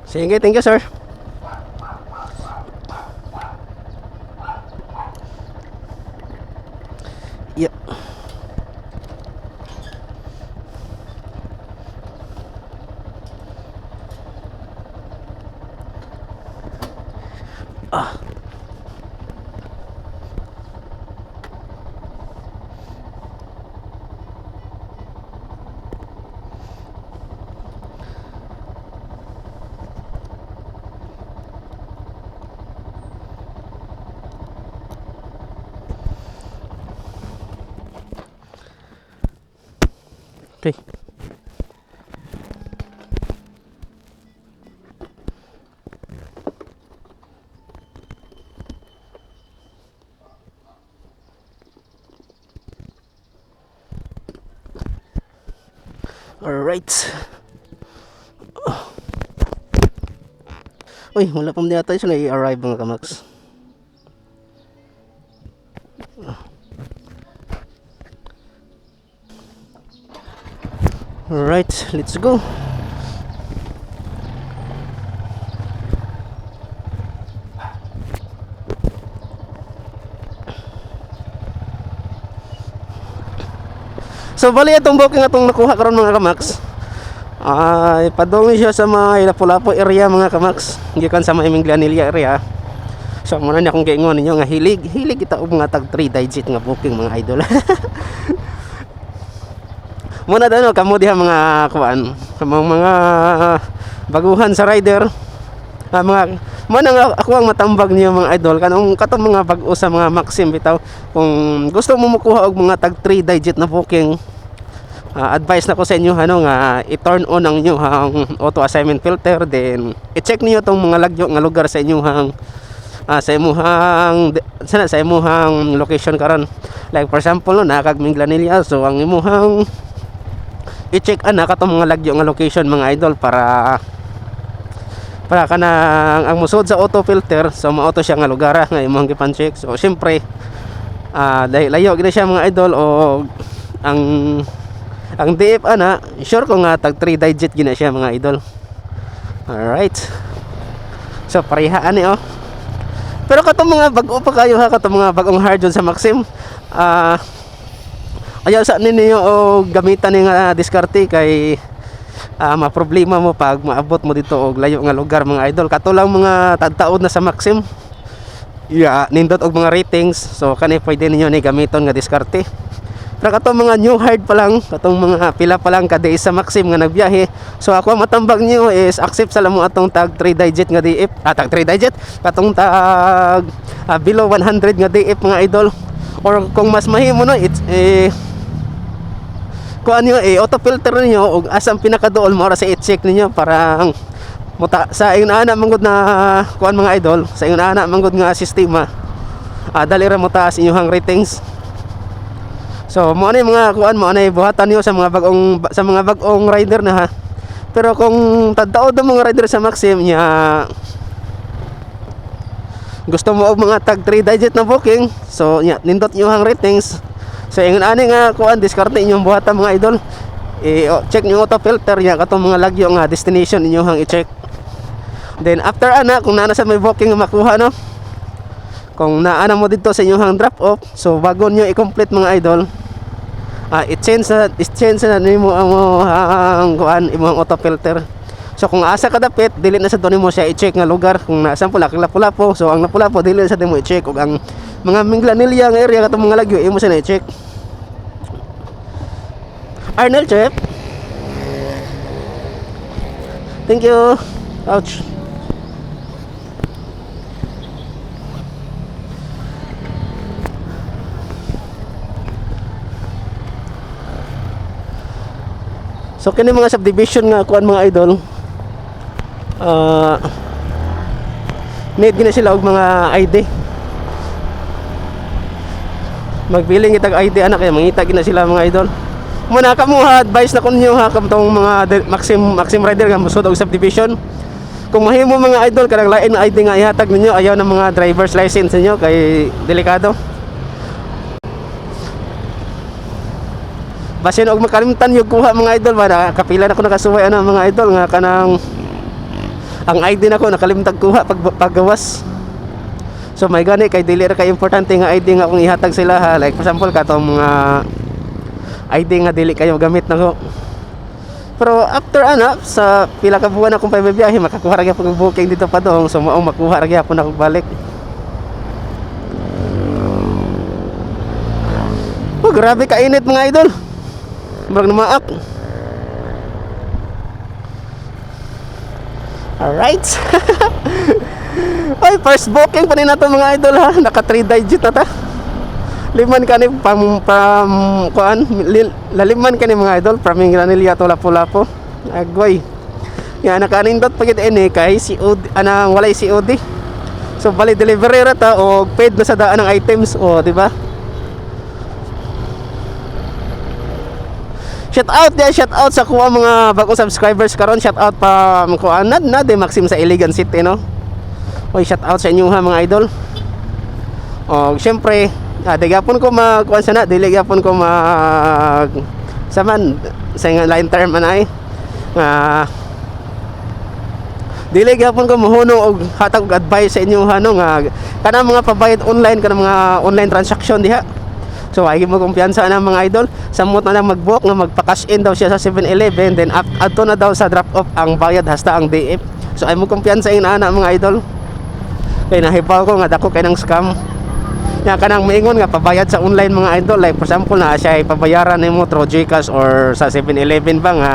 Sige, thank you, sir. Yep. Okay. Alright. Uy, wala pa man yata siya na-arrive, mga kamax. Alright, let's go. So bali itong booking atong nakuha karon, mga kamax. Ay padung siya sa mga Lapu-Lapu area, mga kamax. Gikan sa may Minglanilla area. So muna niya akong giingon ninyo nga hilig hilig kita og mga tag 3 digit nga booking, mga idol. Muna daw kamo diha, mga kuan, kamong mga baguhan sa rider. Ah, mga mo na nga ako ang matambag niyo, mga idol, kanong katong mga bag-o sa mga Maxim bitaw, kung gusto mo mokuha og mga tag 3 digit na booking, advice na ko sa inyo ano nga i-turn on ang inyong auto assignment filter, then i-check niyo tong mga lagyo nga lugar sa inyong sa imuhang sana sa imuhang location karon. Like for example, no, nakag Minglanilla, so ang imuhang i-check ana katong mga lagyo nga location, mga idol, para kanang ang musod sa auto filter, so ma-auto siya nga lugar nga imong gipan-check. So syempre, dahil layo gid siya, mga idol, o ang DF ana, sure ko nga tag 3 digit gina siya, mga idol. Alright, so pareha ani oh. Pero katong mga bag-o pa kayo ha, katong mga bagong hard sa Maxim, ayaw sa ninyo o gamitan ni nga diskarte kay maproblema mo pag maabot mo dito og layo nga lugar, mga idol. Katulang mga tadtaod na sa Maxim, yeah, nindot og mga ratings, so kani pwede ninyo ni gamiton nga diskarte. Pero katong mga new hard pa lang, katong mga pila pa lang kada sa Maxim nga nagbiyahe, so ako ang matambag niyo is accept sa lamo atong tag 3 digit nga DF, tag 3 digit, katong tag below 100 nga DF, mga idol. Or kung mas mahimo no, it's eh kuan niyo eh auto filter niyo og asang pinakaduol mo sa i-check ninyo para ang muta sa ingon ana manggod na kuan, mga idol, sa ingon ana manggod nga sistema, dali ra mo taas inyong ratings. So mo na yung mga kuan, mo na buhatan niyo sa mga bag-ong rider na ha. Pero kung tadtaod ang mga rider sa Maxim nya gusto mo og mga tag 3 digit na booking, so nya nindot niyo ang ratings. So ingon ani nga kuan diskarte inyong buhatan, mga idol. I check niyo auto filter nya katong mga lagyo nga destination inyo hang i-check. Then after ana, kung naa na sa may booking nga makuha no, kung naana mo dito sa inyong drop off, so bago niyo i-complete, mga idol, i-change na nimo ang kuan imong auto filter. So kung asa ka dapit, dili na sa doon mo siya i-check nga lugar. Kung nasa po Lapu-Lapu, so ang Lapu-Lapu dili na sa mo i-check, ug ang mga Minglanilla nga area, katong mga lagyo, imo siya na i-check. Arnel Chef. Thank you. Ouch. So kini mga subdivision nga kuan, mga idol. Need gina sila og mga ID. Magbiling itag ID anak kay mangita gina sila, mga idol. Muna kamo ha, advice na kunyo ha kamtong mga Maxim Maxim rider nga musod og subdivision. Kung mahimo, mga idol, kanang lain na ID nga ihatag ninyo, ayaw ng mga driver's license ninyo kay delikado. Basin og makalimtan yung kuha, mga idol ba, kapila na ko nakasuway ano, mga idol, nga kanang Ang ID nako nakalimtag kuha pag paggawas. So may gani kay dili ra kay importante nga ID nga akong ihatag sila ha. Like for example, katong mga ID nga dili kayo gamit nako. Pero after ana sa pila ka buwan akong pagbibiyahe, makakuha ra gyapon og booking dito pa dong. So maong makuha ra gyapon ako balik. Oh, grabe kainit, mga idol. Murag namaak. Alright. Ay, first booking pa ni nato, mga idol, ha. Naka 3 digit na ta. Liman kani pam pam kuan laliman kani, mga idol, from Granilla to Lapu-Lapu. Agoy. Ya nakaanindot pagid ini kay COD anang walay COD. So bali delivery ra ta og paid na sa daan ng items o, di ba? Shout out ya, shout out sa kuha mga bagong subscribers karon. Shout out pa kuha na na de Maxim sa Iligan City, no. Oy, shout out sa inyo ha, mga idol. Og syempre, di gyapon ko mag kuan sana, dili gyapon ko mag saman sa nga line term anay. Dili gyapon ko mohunong og hatag og advice sa inyo ha, no, nga kanang mga pabayad online, kanang mga online transaction diha. So ay mo kumpiyansa na, mga idol. Samot na lang mag-book nga magpa-cash in daw siya sa 7-Eleven, then adto na daw sa drop off ang bayad hasta ang DF. So ay mo kumpiyansa ing ana, mga idol. Kay nahibaw ko nga dako kay ng scam. Nga kanang maingon nga pabayad sa online, mga idol, like for example na siya ay pabayaran nimo through GCash or sa 7-Eleven ba nga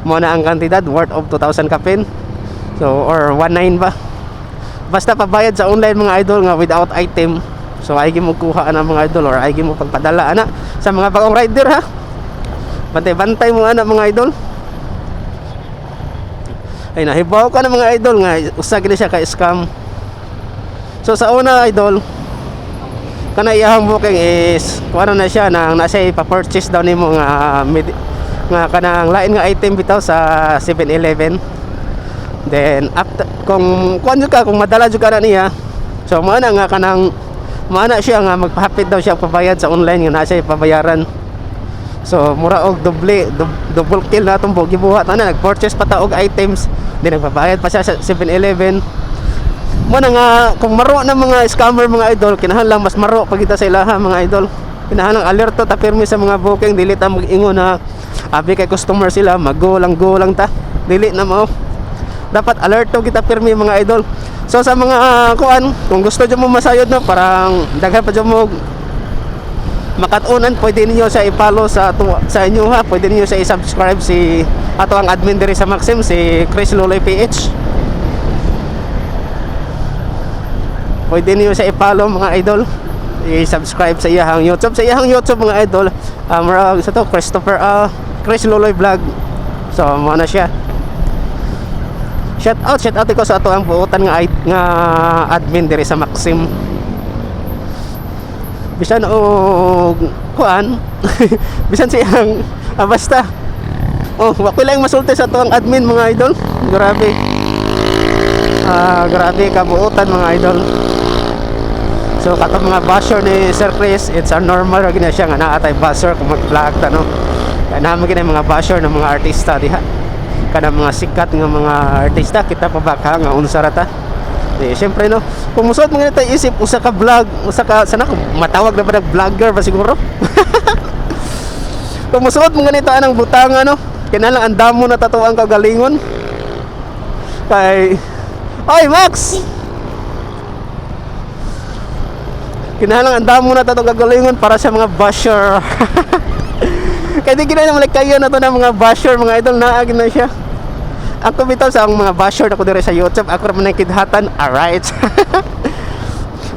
mo na ang kantidad worth of 2,000 kapin. So or 19 ba. Basta pabayad sa online, mga idol, nga without item. So ay mo kuha ana, mga idol, or ay mo pagpadala ana sa mga bagong rider ha. Bantay-bantay mo ana, mga idol. Ay nahibaw ka na, mga idol, nga usa gini siya ka scam. So sa una, idol, kana iyahang booking is kuno na siya nang nasa ipa-purchase daw nimo nga nga kanang lain nga item bitaw sa 7-Eleven. Then after kung kuan jud ka, kung madala jud ka na niya, so mo na nga kanang maana siya nga magpahapit daw siya pabayad sa online nga naa siya ipabayaran. So mura og doble double kill na atong gibuhat ana, nag-purchase pa ta og items, then nagpabayad pa siya sa 7-Eleven. Mo na nga kung maro na mga scammer, mga idol, kinahanglan mas maro pag kita sa ilaha, mga idol. Kinahanglan alerto ta pirmi sa mga booking, dili ta mag-ingon na abi kay customer sila, mag-go lang, go lang ta. Dili na mao. Dapat alerto kita pirmi, mga idol. So sa mga kuan, kung gusto jud mo masayod, no, parang daghan pa jud mo makatunan, pwede niyo siya i-follow sa inyo ha. Pwede niyo siya i-subscribe si ato ang admin diri sa Maxim, si Chris Loloy PH. Pwede niyo siya i-follow, mga idol, i-subscribe sa iyahang YouTube, mga idol. Sa to Christopher Chris Loloy Vlog. So mo na siya. Shout out ko sa ato ang buotan nga nga admin diri sa Maxim. Bisan og kuan, bisan siyang basta oh, wa ko lang masulti sa ato ang admin, mga idol. Grabe, grabe kabuotan, mga idol. So katong mga basher ni Sir Chris, it's a normal ra gina siya nga naa tay basher kung mag-vlog ta, no. Kaya naman gina mga basher ng mga artista diha. Kana mga sikat nga mga artista, kita pa ba ka nga unsa ra ta? Di, syempre, no, kung musuot mga tayo isip usa ka vlog, usa ka sana matawag na ba nag vlogger ba siguro? Kung musuot mga ganito anang butanga, no, kinahanglan ang damo na tato ang kagalingon. Kay Oy Max! Kinahanglan ang damo na tatong kagalingon para sa mga basher. Kaya di gina naman kayo na to ng mga basher, mga idol, naag na siya. Ako bitaw sa ang mga basher na ko dire sa YouTube, ako ra man ang kidhatan. Alright.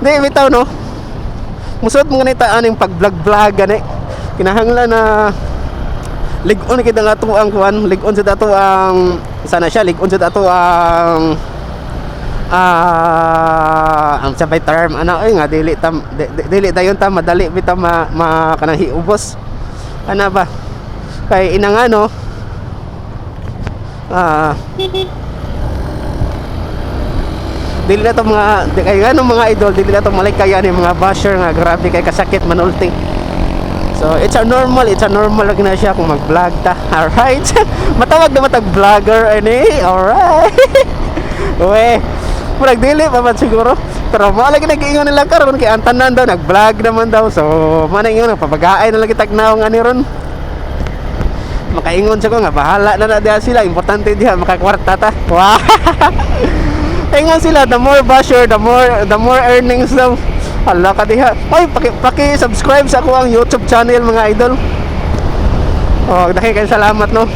Di bitaw, no. Musod mga nita aning pag-vlog-vlog gani. Kinahanglan na lig-on kita nga ato ang kuan, lig-on sa ato ang sana siya, lig-on sa ato ang ang sabay term ano ay nga dili tam dili dayon ta madali bitaw ma, ma kanang hiubos ana ba, kay ina nga no dili na to mga di, kay nga mga idol, dili na to malikaya ni mga basher nga grabe kay kasakit manulti. So it's a normal lang na siya kung mag-vlog ta. Alright. Matawag na matag vlogger ani. Alright. Uwe, murag dili pa man siguro. Pero mao lagi nag-iingon nila karon kay ang tanan daw nag-vlog naman daw. So, mao na ingon, pabagaay na lang kitag naong ani ron. Makaingon sa ko nga bahala na na diha sila, importante diha makakwarta ta. Wow. Ingon sila, the more basher, the more earnings daw. Hala ka diha. Oy, paki subscribe sa akoang YouTube channel, mga idol. Oh, daki kayo, salamat, no.